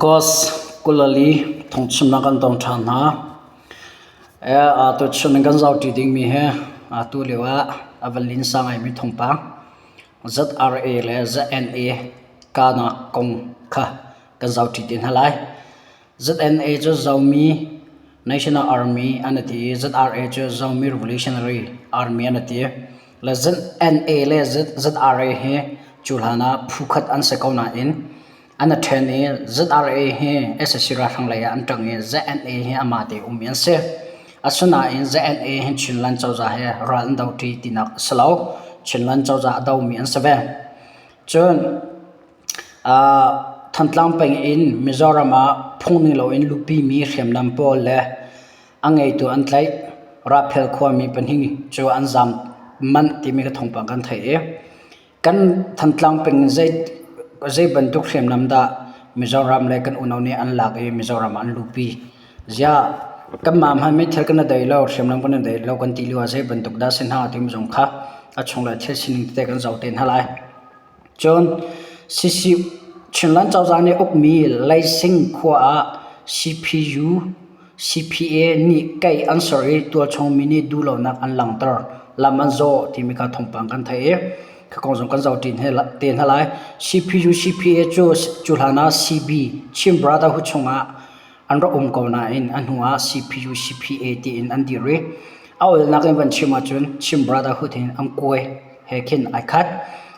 August 24 thongchimnak kan tong ṭhan hna. Tuchun in kan zohṭi dingmi hi atu lio ah a van linsa ngaimi thawngpang ZRA le ZNA kahnak kong kha kan zohṭi te hna lai. ZNA cu Zomi National Army an ti i ZRA cu Zomi Revolutionary Army an ti. Le ZNA le ZRA hi cu hlan ah phu khat an si ko nain an i ṭhen i ZRA hi sac ralhrang lei ah an ṭang i ZNA hi amah te ummi an si. Asinain ZNA hi Chinland cozah he ral an doṭi tinak a si lo. Chinland cozah a domi an si ve. Cun Thantlang peng in Mizoram ah phung ning loin luhpimi hriamnam pawl le a ngeitu an tlaih. Raphel khuami pahnih cu an zaam manh timi ka thawngpang kan theih i kan Thantlang peng in zei bantuk hriamnam dah Mizoram le kan unau nih an lak i Mizoram ah an luhpi. Ziah kanmah hmanh meithal kan i deih lo, hriamnam kan i deih lo kan ti lio ah zei bantuk dah si hna timi zong kha a chunglei thil sining tete kan zoh te hna lai. Cun Chinland cozah nih ukmi Leising khua ah CPU, CPA nih keih an ser i tualchung mi nih duhlonak an langhter. Lam an zawh timi kha thawngpang kan theih i khi kong zong kan zoh te hna lai. CPU, CPA cu cu hlan ah CB, Chin Brotherhood chungah an rak um ko nain a hnu ah CPU, CPA tiin an dir i a olnak in van chim ahcun Chin Brotherhood hin an kuai he khin ai khat.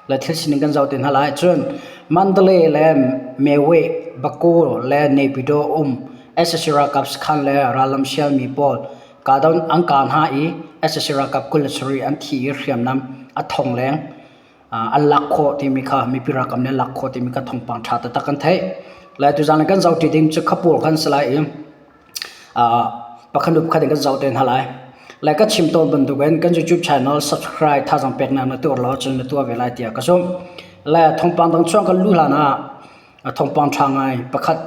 Le thil sining kan zoh te hna lai cun Mandalay le Mewe, Baku le Naypyidaw um sac ralkap sakhan le rallam sialmi pawl kahdoh an kah hna i sac ralkap 27 an thi i hriamnam a thong leng an lak khawh timi kha mipi ralkap nih an lak khawh timi kha thawngpang ṭha taktak kan theih. Le tuzaan kan zohṭi ding cu khapawl kan si lai i pakhat hnu pakhat in kan zoh te hna lai. Le ka chim tawn bantukin kan YouTube channel subscribe thazaang peknak na tuar lo cun na tuah ve lai tiah ka zumh. Le thawngpang dang chuang kan luh hlan ah thawngpang ṭha ngai pakhat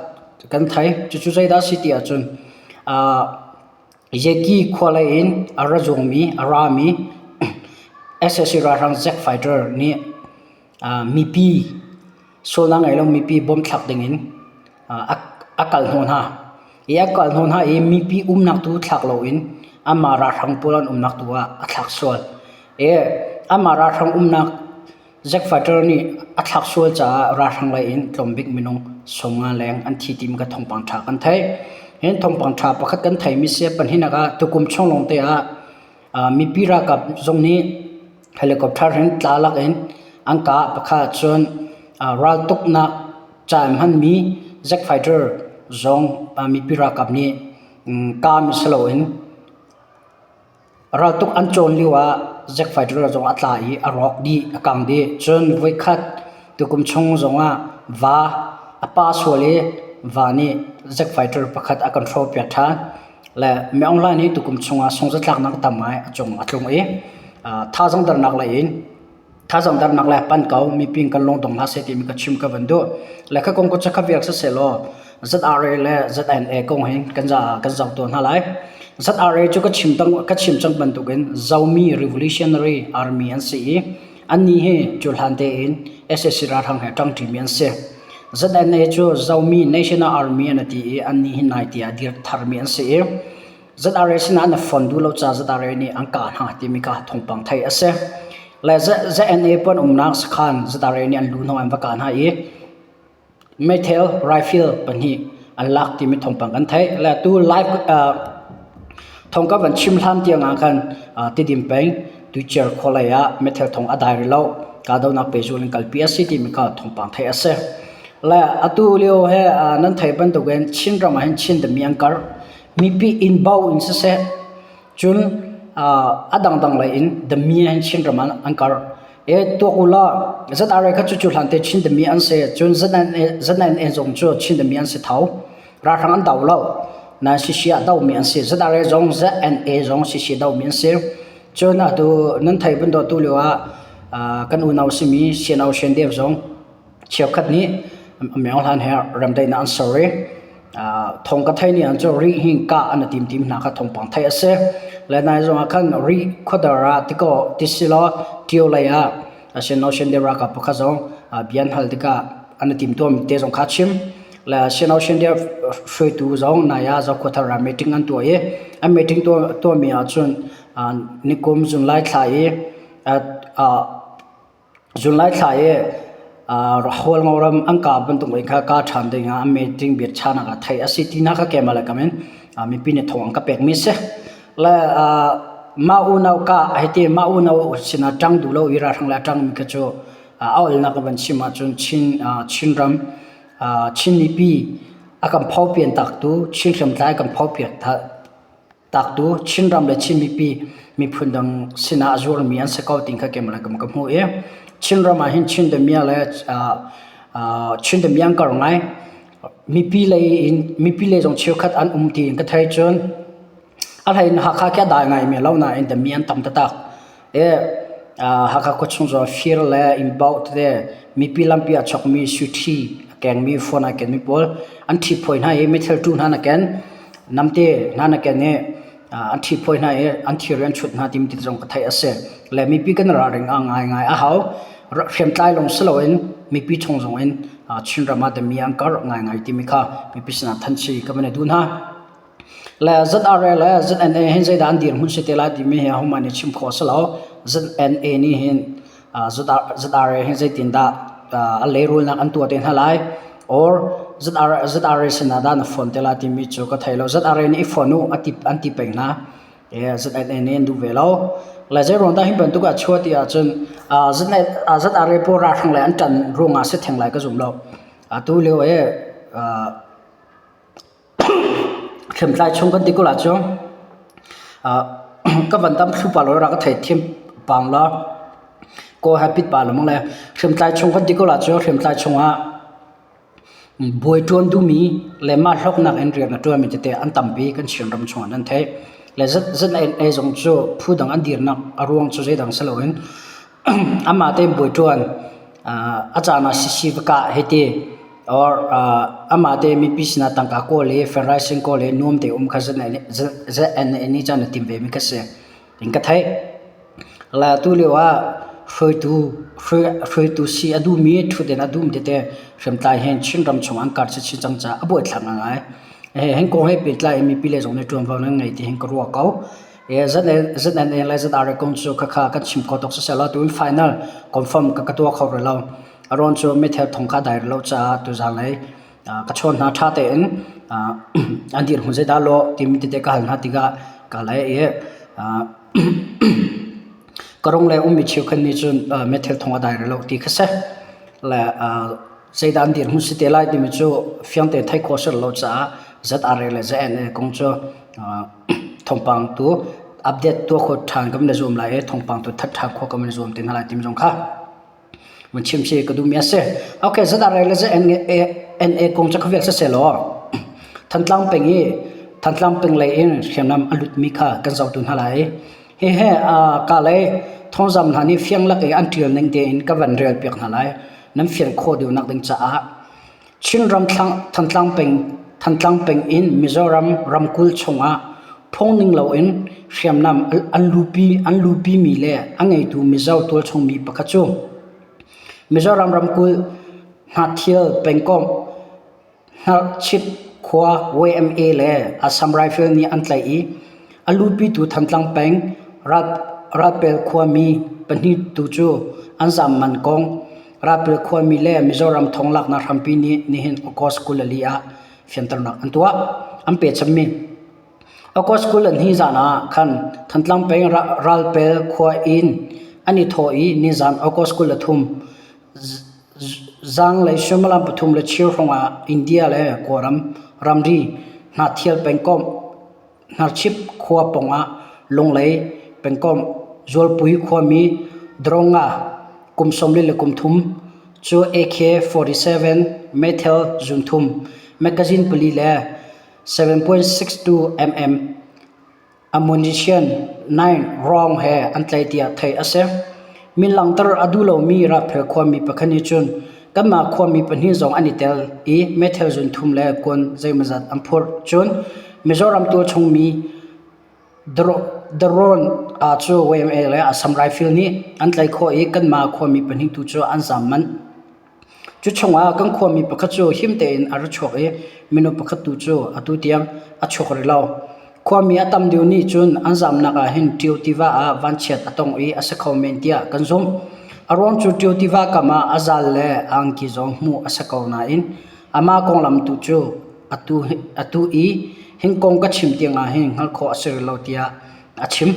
kan thei. Cucu zeidah a si ti ahcun Yeki khua lei in a ra zuangmi, a rami sac ralhrang jet fighter nih mipi sualnak ngei lo mipi bom thlak dingin a kal hnawh hna. I a kal hnawh hna i mipi umnak tu thlak loin anmah ralhrang pawl an umnak tu ah a thlak sual. I anmah ralhrang umnak Jet fighter nih a thlak sual caah ralhrang lei in tlawmbik minung 50 leng an thi timi kha thawngpang ṭha kan theih. Hin thawngpang ṭha pakhat kan theihmi si pahnihnak ah tukum chung lawngte ah mipi ralkap zong nih helicopter in tla lak in an kah. Pakhat cun raltuknak ca in hmanmi jet fighter zong mipi ralkap nih kahmi si loin Raltuk an cawn lioah jet fighter zong a tla i a rawk dih, a kang dih. Cun voikhat tukum chung zongah va a pa sual i va nih jet fighter pakhat a kan hrawhpiak ṭhan. Le Min Aung Hlaing nih tukum chungah sungzatlaknak tam ngai a cung a tlung i thazaang dernak lei in Thazaang darnak le pan ko mipi kan lung dong hlah seh timi ka chim ka van duh. Le kha kong ko cu kha vial siseh law ZRA le ZNA kong hin kan za kan zoh tuah hna lai. ZRA cu ka chim tang ka chim cang bantukin Zomi Revolutionary Army an si i annih hi cu hlan tein sac ralhrang he ṭangṭimi an si. ZNA cu Zomi National Army an ti i annih hi nai tiah dir tharmi an si i ZRA sinah na fon duh lo ca ZRA nih an kah hna timi kha thawngpang theih a si. Le ZNA puan umnak sakhan ZRA nih an lu hnawh an va kah hna i meithel rifle pahnih an lak timi thawngpang kan theih. Le tu live thawng ka van chim hlan tiang ah khan Tidim peng Tuicer khualei ah meithel thawng a dai rih lo. Kahdohnak pehzul in kalpi a si timi kha thawngpang theih a si. Le atu lio he nan theih bantukin Chinram ah hin Chin dami an karh. Mipi inn bo in siseh, cun a dangdang lei in dami hin Chinram ah an karh. E tuak u law ZRA kha cucu hlan te Chin dami an si, cun ZNA zong cu Chin dami an si tho. Ralhrang an do lo. Nain CC ah domi an si. ZRA zong ZNA zong CC domi an si. Cun atu nan thei bantuk tu lio ah kan unau simi CNO CNDF zong cheukhat nih Myo Hlan he remdaihnak an ser i thong ka thei ni an cu ri hi kah an i tim tim hna kha thawngpang theih a si. Le nai zong ah khan ri khuadar ah tikaw tisilaw Tio lei ah Asian Ocean Day ralkap pakhat zong bia an hal tikah an i timtuam te zong kha a chim. Le Sino Shindia hruaitu zong nai ah Zokhua ram meeting an tuah i an meeting tuahmi ahcun nikum Zunlai thla i Zunlai thla i Hualngo ram an kah bantuk in kha kah ṭhan ding ah an meeting biachahnak ah theih a si ti hna kha keimah le kam in mipi nih thawng an ka pekmi a si. Le mah unau kah hei ti mah unau sinah ṭang duh lo i ralhrang le a ṭangmi kha cu a olnak ka van chim ahcun Chin Chinram Chin mipi a kan phopian taktu Chin hriamtlai a kan phopian taktu Chinram le Chin mipi miphun dang sinah a zuarmi an si ko ti kha keimah le ka hmuh i Chinram ah hin Chin damiah le Chin damiah an kar ngai. Mipi lei in mipi lei zong cheukhat an um tiin ka thei cun a hlei in Hakha khi a dai ngaimi a lo nain damiah an tam taktak. I Hakha khuachung zong fir le innbauh tete mipi lampi ah chokmi suiṭhi a kengmi phone ai kenmi pawl an ṭhiphawi hna i meithal ṭu hna na ken namte hna na ken i an ṭhiphawi hna i an thir an chut hna timi ti zong ka theih a si. Le mipi kan ralring a ngaingai a hau. Hriamtlai lawng si loin mipi chung zong in Chinram ah dami an karh ngaingai timi kha mipi sinah thanchi ka van i duh hna. Le ZRA le ZNA hin zeidah an dirhmun si te lai timi hi ahohmanh nih chim khawh a si lo. ZNA nih hin ZRA hin zeitindah a lehrulnak an tuah te hna lai or ZRA, ZRA sinah dah na phone te lai timi cu ka thei lo. ZRA nih i phone u an ti peng hna. ZNA nih an duh ve lo. Le zeiruang dah hi bantuk ah chuah ti ahcun ZRA pawl ralhrang le an ṭan ruangah si theng lai ka zum lo. Atu lio i Hriamtlai chung kan ti ko ahcun ka van tam thlu pah law rak ka theithiam pang law kaw he pit pah lengmang le hriamtlai chung kan ti ko ahcun hriamtlai chungah buai ṭuan duhmi le mah hlawknak in rian a ṭuanmi tete an tampi kan Chinram chungah nan theih. Le ZNA zong cu phu dang an dirnak a ruang cu zeidang si loin Amah tein bawi ṭuan, a caan ah sisi va kah hei ti or amah tein mipi sinah tangka kawl i fundraising kawl i nuam tein um kha ZNA nih cun a tim vemi kha si in ka theih. Le atu lio ah hruaitu hruaitu si a duhmi ṭhutden a duhmi tete hriamtlai hin Chinram chung an karh chinchin cang caah a buaithlak ngaingai. Hi kong he pehtlai in mipi le zong nih ṭuanvo nan ngei ti hin ka ruah ko. ZNA le ZRA kong cu khakha kan chim kho tuk siseh law tuin final confirm ka ka tuah kho rih lo. A ruang cu meithal thong kha dai rih lo caah tuzaan lei ka chawn hna ṭha tein an dirhmun zeidah lawh timi tete ka hal hna tikah ka lei i ka rung le ummi cheukhat nih cun meithal thong a dai rih lo ti kha si. Le zeidah an dirhmun si te lai timi cu fiang tein theih khawh a si lo caah ZRA le ZNA kong cu thawngpang tu update tuah khawh ṭhan kan i zuam lai i thawngpang tu that ṭhan khawh kan i zuam te hna lai timi zong kha vun chim si ka duhmi a si. Okay, ZRA le ZNA kong cu khavel siseh law Thantlang peng i Thantlang peng lei in hriamnam a lutmi kha kan zoh tu hna lai. Hihi ka lei thawngzam hna nih fiang lak i an ṭial ning tein ka van rel piak hna lai. Nan fian khawh deuhnak ding caah Chinram Thantlang peng Thantlang peng in Mizoram ramkulh chungah phungning loin hriamnam an luhpi an luhpimi le a ngeitu Mizo tualchung mi pakhat cu Mizoram ramkulh Hnahthial pengkomh Hnarchip khua YMA le Assam Rifle nih an tlaih i a luhpitu Thantlang peng Ralpel khuami pahnih tu cu an zaam manh kong Ralpel khuami le Mizoram thonglaknak hrampi nih nihin August 24 ah fianternak an tuah. An pechanmi August 22 zan ah khan Thantlang peng Ralpel khua in an i thawh i nizan August 23 Zaanglei suimilam pathum le cheu hrawngah India le Kawlram ramri Hnahthial pengkomh Hnarchip khua pawngah Lunglei pengkomh Zualpui khuami Dronga kum 43 cu AK-47 meithal zunthum magazine pali le 7.62 mm Ammunition nine rawng he an tlaih tiah theih a si. Min langhter a duh lomi Raphel khuami pakhat nih cun kanmah khuami pahnih zong an i tel i meithal zun thum le kuan zeimawzat an phurh. Cun Mizoram tualchung mi Darawn ah cu YMA le Assam Rifle nih an tlaih khawh i kanmah khuami pahnih tu cu an zaam manh. Cu chungah kan khuami pakhat cu him tein a ra chuak i minung pakhat tu cu atu tiang a chuak rih lo. Khuami a tam deuh nih cun an zamnak ah hin Ṭio tiva ah vanchiat a tong i a si kho men tiah kan zumh. A ruang cu Ṭio tiva kam ah a zal le a angki zong hmuh a si ko nain amah konglam tu cu atu i hin kong ka chim tiang ah hin hngalh khawh a si rih lo tiah a chim.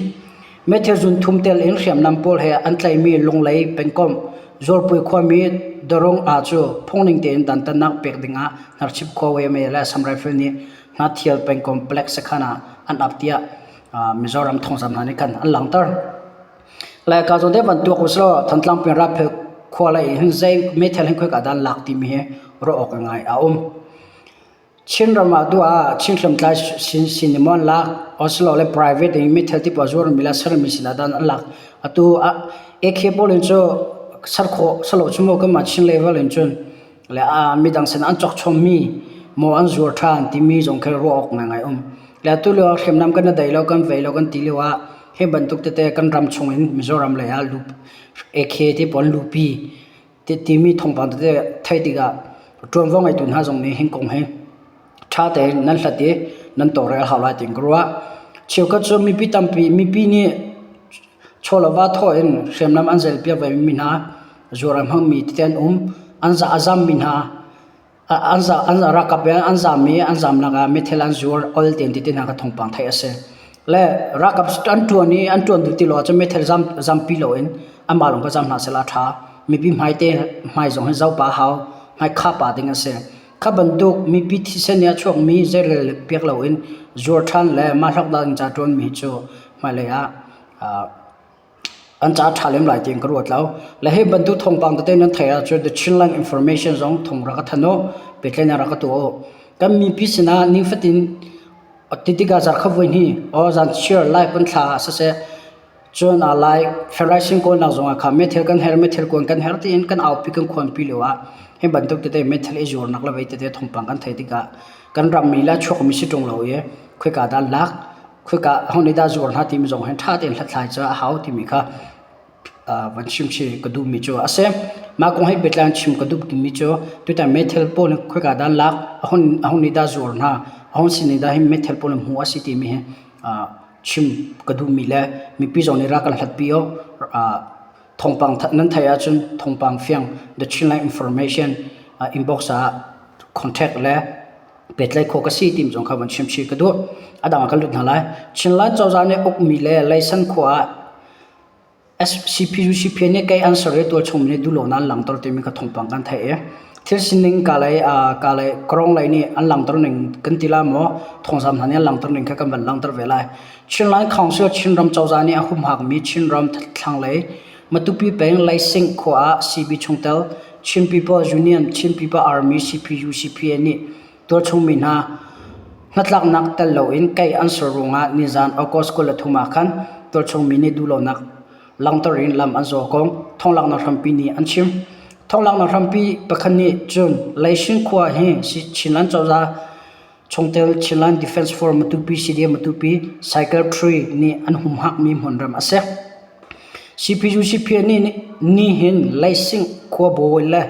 Meithil zun thum tel in hriamnam pawl he an tlaihmi Lunglei pengkomh Zawlpui khuami Darung Ah cu phungning tein dantatnak pek dingah Hnarchip khua YMA le Assam Rifle nih Hnathial pengkomh palek sakhan ah an ap tiah Mizoram thawngzam hna nih khan an langhter. Laika zawn te van tuak uslaw Thantlang peng Raphel khua lei hin zei meithal hin khoika dah lak timi hi ruah awk ngai a um. Chinram ah duh ah Chin hriamtlai sin in maw an lak asilole private in meithal ti pawl zuarmi le sermi sinah dah an lak. Atu AK pawl in cu ser khawh si lo cu mu kanmah Chin level in cun le midang sinah an cawk chommi maw an zuar ṭhan timi zong khi ruah awk ngaingai um. Le atu lio ah hriamnam kan i dai lo kan vei lo kan ti lio ah hi bantuk tete kan ram chung in Mizoram lei ah AK ti pawl lupi timi thawngpang tete theih tikah ṭuanvo ngeitu hna zong nih hin kong hi ṭha tein nan hlat i nan tawlrel hau lai tiin ka ruah. Cheukhat cu mipi tampi mipi nih chawleva thawh in hriamnam an zelpiak vemi hna zuar a hmangmi tete an um. An za a zammi hna an za an ralkap in an zam i an zamnak ah meithal an zuar ol tein ti hna kha thawngpang theih a si. Le ralkap an ṭuan i an ṭuan duh ti lo ahcun meithal zam zampi loin anmah lawng kha zam hna sehla a ṭha. Mipi hmai te hmai zong hi zoh pah a hau, hmai khah pah ding a si. Kha bantuk mipi thisen i a chuakmi zeirel piak loin zuar ṭhan le mah hlawknak ding ca ṭuanmi cu hmailei ah An ca a ṭha lem lai tiin ka ruat lo. Le hi bantuk thawngpang tete nan theih ahcun The Chinland Information zong thawng rak ka thanh u, pehtlaihnak rak ka tuah u. Kan mipi sinah nifatin ti tikah zarkhat voi hnih or zanchiar live kan thla ah siseh cun ah lai fundraising kawlnak zongah kha meithal kan herh meithal kuan kan herh tiin kan aupi kan khuanpi lio ah hi bantuk tete meithal i zuarnak le vei tete thawngpang kan theih tikah kan rammi le chuakmi si ṭung lo i khoika dah lak Khoika aho nih dah zuar hna timi zong hin ṭha tein hlathlai cu a hau timi kha van chim chih ka duhmi cu a si. Mah kong he pehtlai in chim ka duh timi cu tutan meithal pawl hi khoika dah lak, aho nih dah zuar hna, aho sin nih dah hi meithal pawl hi hmuh a si timi hi chim ka duhmi le mipi zong nih rak kan hlatpi u. Thawngpang nan theih ahcun thawngpang fiang The Chinland Information inbox ah contact le pehtlaih khawh ka si timi zong kha van chim chih ka duh. A dang ah kan lut hna lai. Chinland cozah nih ukmi le Leisan khua ah CPU CPN nih kei an ser i tualchung mi nih duhlonak an langhter timi kha thawngpang kan theih i thil sining ka lei ka lei Karong lei nih an langhter ning kan ti la maw thawngzam hna nih an langhter ning kha kan van langhter ve lai. Chinland Council Chinram cozah nih a humhakmi Chinram thlanglei Matupi peng Leising khua ah CB chungtel Chin People's Union, Chin People Army, CPU, CPA nih tualchung mi hna hnatlaknak tel loin kei an ser ruangah nizan August 23 ah khan tualchung mi nih duhlonak langhter in lam an zawh kong thonglaknak hrampi nih an chim. Thonglaknak hrampi pakhat nih cun Leising khua hi Chinland cozah chungtel Chinland Defense Force Matupi CDF Matupi Cycle 3 nih an humhakmi hmunram a si. CPU CPN nih nihin leising khuabawi le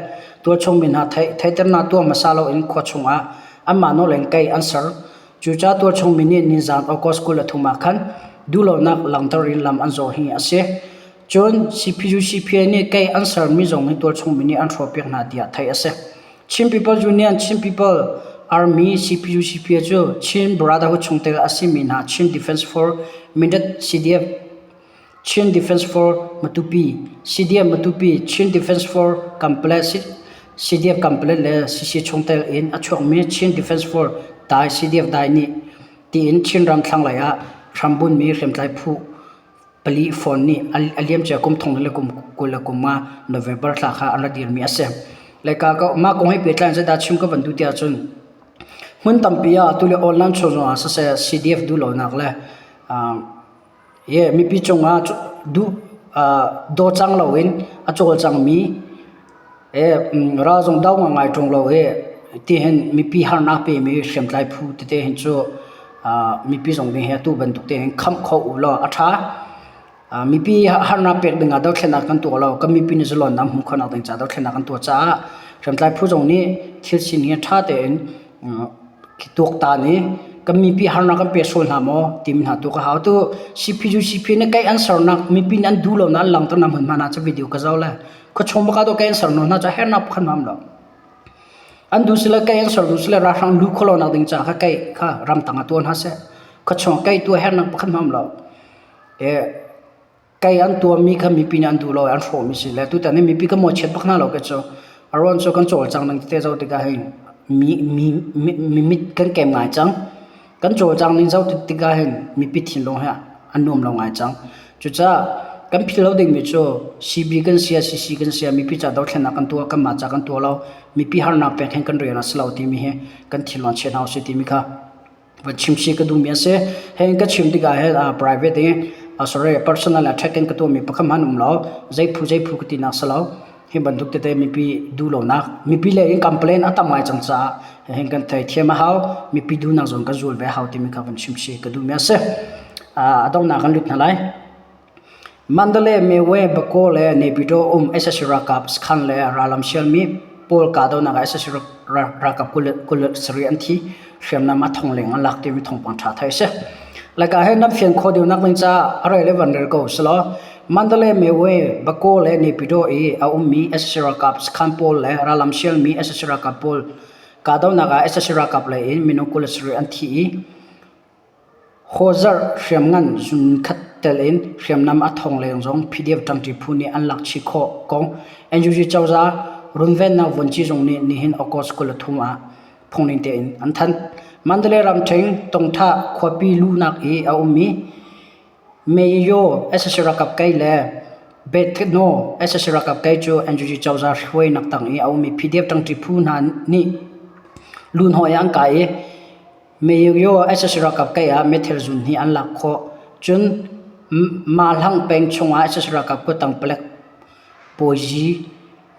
tualchung mi hna theihternak tuah hmasa loin khua chungah anmah nawl in kei an ser. Cucaah tualchung mi nih nizan August 23 ah khan duhlonak langhter in lam an zawh hi a si. Cun CPU CPN nih kei an sermi zong hi tualchung mi nih an hrawhpiak hna tiah theih a si. Chin People's Union, Chin People Army, CPU CPA cu Chin Brotherhood chungtel a simi hna Chin Defense Force Mindat CDF Chin Defense Force Matupi, CDF Matupi, Chin Defense Force Kanpalet, CDF Kanpalet le CC chungtel in a chuakmi Chin Defense Force Dai CDF Dai nih tiin Chinram thlanglei ah hrambunhmi hriamtlai phu pali phone nih a liamcia kum thong le kum 25 November thla kha an rak dirmi a si. Le ka mah kong he pehtlai in zeidah chim ka van duh tiah cun hmun tampi ah atu le online chung zongah siseh CDF duhlonak le Mipi cungah daw cang loin a cawlcangmi ral zong do ngai ṭung lo i tihin mipi harnak pemi hriamtlai phu tete hin cu mipi zong nih atu bantuk te hin khamh kho u law a ṭha. Mipi harnak pek dingah dothlennak kan tuah lo. Kan mipi nih zalonnak hmuh khawhnak ding caah dothlennak kan tuah caah. Hriamtlai phu zong nih thil sining hi ṭha tein tuaktan i kan mipi harnak kan pe sual hna maw timi hna tu ka hau. Tu CPU CP nih kei an sernak mipi nih an duh lonak an langhternak hmunhma hna cu video ka zoh le khuachung bak ah dawh kei an ser hna cu hernak pakhat hmanh lo. An duh sile kei an ser duh sile ralhrang lu khawh lonak ding caah kha kei kha ramtang ah tuah hna seh. Khuachung kei tuah hernak pakhat hmanh lo. Kei an tuahmi kha mipi nih an duh lo i an hrawhmi si le tutan hi mipi kan mawhchiat bak hna lo kei cu. A ruang cu kan cawlcang ning tete zoh tikah hin mi, mi, mi, mit kan kem ngai cang. Kan cawlcang ning zoh tikah hin mipi thinlung hi a nuam lo ngai cang. Cucaah kan philh lo dingmi cu CB kan sia, CC kan sia, mipi ca dothlennak kan tuah, kanmah ca kan tuah lo, mipi harnak pek hin kan rian a si lo timi hi kan thinlung chia hna usih timi kha van chim chih ka duhmi a si. Hei ka chim tikah hin private i sorry personal attack in ka tuahmi pakhat hmanh um lo. Zei phu zei phu ka tinak si lo. Hi bantuk tete mipi duh lonak mipi lei in complain a tam ngai cang caah hin kan theithiam a hau. Mipi duhnak zong kan zul ve a hau timi kha van chim chih ka duhmi a si. A donghnak kan lut hna lai. Mandalay, Mewe, Bago le Naypyidaw um sac ralkap sakhan le rallam sialmi pawl kahdohnak ah sac ralkap 27 an thi. Hriamnam a thong leng an lak timi thawngpang ṭha theih a si. Laica he nan fian khawh deuhnak ding caah a rel i van rel ko selaw Mandalay, Mewe, Bago le Naypyidaw i a ummi sac ralkap sakhan pawl le rallam sialmi sac ralkap pawl kahdohnak ah sac ralkap lei in minung 27 an thi i Hawzarh hriamngan zunkhat tel in hriamnam a thong leng zong PDF ṭangṭi phu nih an lak chih khawh kong NUG cozah runvennak vuanci zung nih nihin August 23 ah phungning tein an thanh. Mandalay ramṭhen Tongthah khuapi luhnak i a ummi Meyo sac ralkap kei le Bethno sac ralkap kei cu NUG cozah hruainak tang i a ummi PDF ṭangṭi phu hna nih luhnawh i an kai i Meyo sac ralkap kei ah meithal zun hi an lak khawh. Cun Mahlang peng chungah sac ralkap kuttang palek Pawzi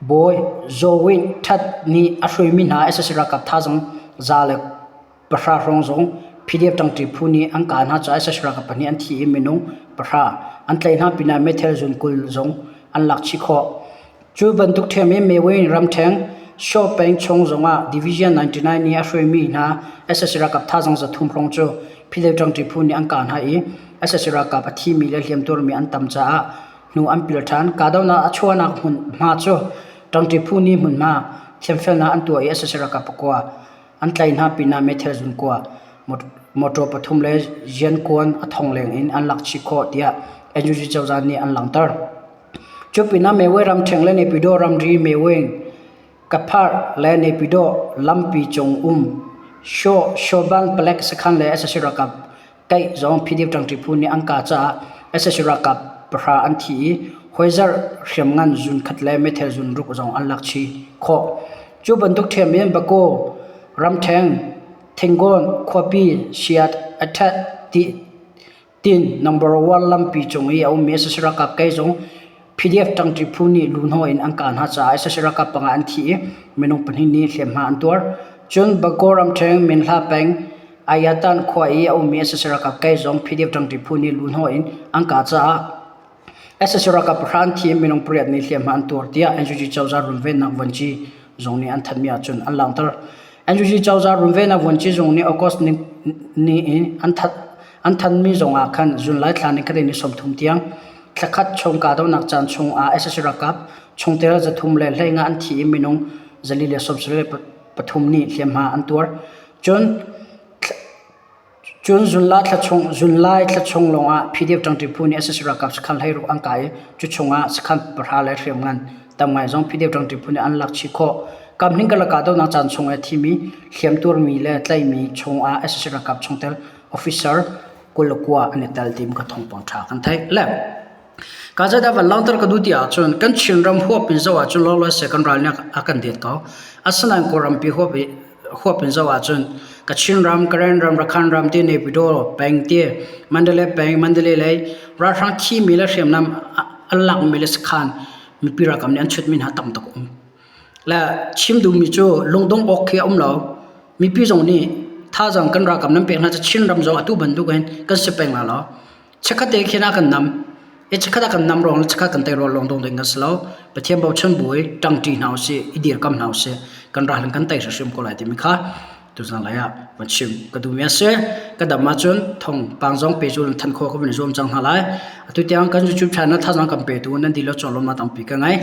bawi Zaw Win That nih a hruaimi hna sac ralkap thazaang 110 hrawng zong PDF ṭangṭi phu nih an kah hna caah sac ralkap pahnih an thi i minung pahra an tlaih hna pinah meithal zun 20 zong an lak chih khawh. Cu bantuk ṭhiam in Mewin ramṭheng Shaw peng chung zongah Division 99 nih a hruaimi hna sac ralkap thazaang 300 hrawng cu Philei ṭangṭi phu nih an kah hna i sac ralkap a thimi le hliamtuarmi an tam caah hnu an pil ṭhan. Kahdohnak a chuahnak hmunhma cu ṭangṭi phu nih hmunhma thiamfelnak an tuah i sac ralkap pakua an tlaih hna pinah meithal zunkua motor pathum le riankuan a thong leng in an lak chih khawh tiah NUG cozah nih an langhter. Cu pinah Mewe ramṭheng le Naypyidaw ramri Mewe Kaphar le Naypyidaw lampi cung um Shaw Shawban palek sakhan le sac ralkap kaih zong PDF ṭangṭi phu nih an kah caah sac ralkap pahra an thi i hawizarh hriamngan zunkhat le meithal zunruk zong an lak chih khawh. Cu bantuk ṭhiam in Bago ramṭheng Thingon khuapi Siat Athat ti Tin number one lampi cung i a ummi sac ralkap kei zong PDF ṭangṭi phu nih luhnawh in an kah hna caah sac ralkap panga an thi i minung pahnih nih hliamhma an tuar. Cun Bago ramṭheng Minhla peng Ayatan khua i a ummi sac ralkap kei zong PDF ṭangṭi phu nih luhnawh in an kah caah sac ralkap pahra an thi i minung pariat nih hliamhma an tuar tiah NUG cozah runvennak vuanci zung nih an thanhmi ahcun an langhter. NUG cozah runvennak vuanci zung nih August ni in an thanh An thanmi zongah khan Zunlai thla ni khat in ni 30 tiang thlakhat chung kahdohnak caan chungah sac ralkap chungtel 315 an thi i minung 473 nih hliamhma an tuar. Cun cun Zunlai thla chung Zunlai thla chung lawngah PDF ṭangṭi phu nih sac ralkap sakhan hleiruk an kai i cu chungah sakhan pahra le hriamngan tam ngai zong PDF ṭangṭi phu nih an lak chih khawh. Kamhning karlak kahdohnak caan chung i a thimi hliamtuarmi le tlaihmi chungah sac ralkap chungtel officer 29 an i tel tim ka thawngpang ṭha kan theih le ka zeidah van langhter ka duh ti ahcun kan Chinram huap in zoh ahcun lawlaw se kan ral nih a kan det ko asinain Kawlrampi huap i huap in zoh ahcun ka Chinram Karen ram Rakhine ram ti Naypyidaw peng ti Mandalay peng Mandalay lei ralhrang thimi le hriamnam an lakmi le sakhan mipi ralkap nih an chutmi hna tam tuk um Le chim duhmi cu lungdong awk khi a um lo. Mipi zong nih thazaang kan ralkap nan pek hna cu Chinram zong atu bantuk hin kan si peng lai lo. Chikkhatte khin ah kan nam. I chikkhat ah kan nam ruang le chikkhat kan tei ruang lawng dong ding kan si lo. Pathian bochan bu i ṭangṭi hna usih, i dirkam hna usih. Kan ral in kan tei hrimhrim ko lai timi kha tuzan lai ah van chim ka duhmi a si. Ka dam ahcun thawngpang zong pehzul in thanh khawh ka van i zuam cang hna lai. Atu tiang kan YouTube channel thazaang kan petu nan dihlak cung lawmhnak tampi ka ngei.